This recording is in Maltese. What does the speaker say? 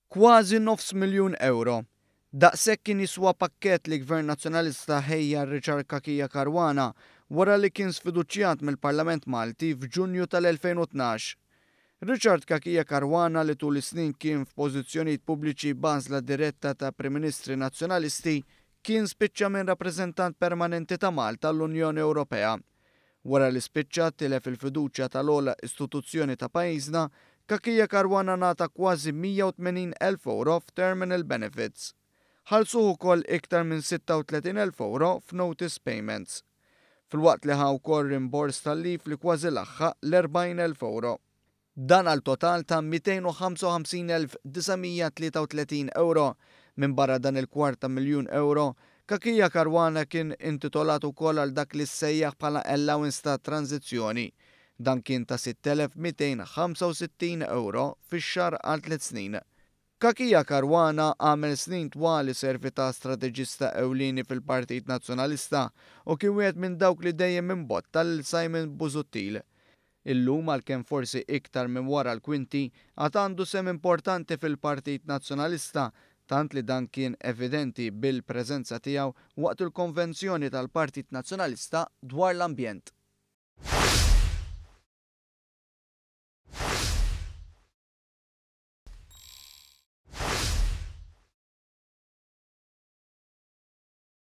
Kważi nofs miljun ewro. Daqshekk kien jiswa pakkett li Gvern Nazzjonalista ħejja għal Richard Cachia Caruana wara li kien sfiduċjat mill-Parlament Malti f'Ġunju tal-2012. Richard Cachia Caruana li tul is-snin kien f'pożizzjonijiet pubbliċi b'għażla diretta ta' Prim Ministri Nazzjonalisti kien spiċċa minn rappreżentant permanenti ta' Malta għall-Unjoni Ewropea. Wara li spiċċa tilef il-fiduċja tal-ogħla istituzzjoni ta' pajjiżna, Cachia Caruana ngħata kważi 180,000 ewro f'terminal benefits. Ħallsuh ukoll iktar minn 36,000 ewro f'notice payments. Filwaqt li ħa wkoll rimbors tal-leave li kważi laħħaq l-40,000 ewro. Dan għal total ta' 255,933 ewro. Minbarra dan il-kwart ta' miljun ewro, Cachia Caruana kien intitolat ukoll għal dak li ssejjaħ bħala allowance ta' tranżizzjoni. Dan kien ta' 6,265 ewro fix-xahar għal tliet snin. Cachia Caruana għamel snin twal iservi ta' strateġista ewlieni fil-Partit Nazzjonalista u kien wieħed minn dawk li dejjem imbotta lil Simon Busuttil. Illum, għalkemm forsi iktar minn wara l-kwinti, għad għandu sehem importanti fil-Partit Nazzjonalista tant li dan kien evidenti bil-preżenza tiegħu waqt il-konvenzjoni tal-Partit Nazzjonalista dwar l-ambjent.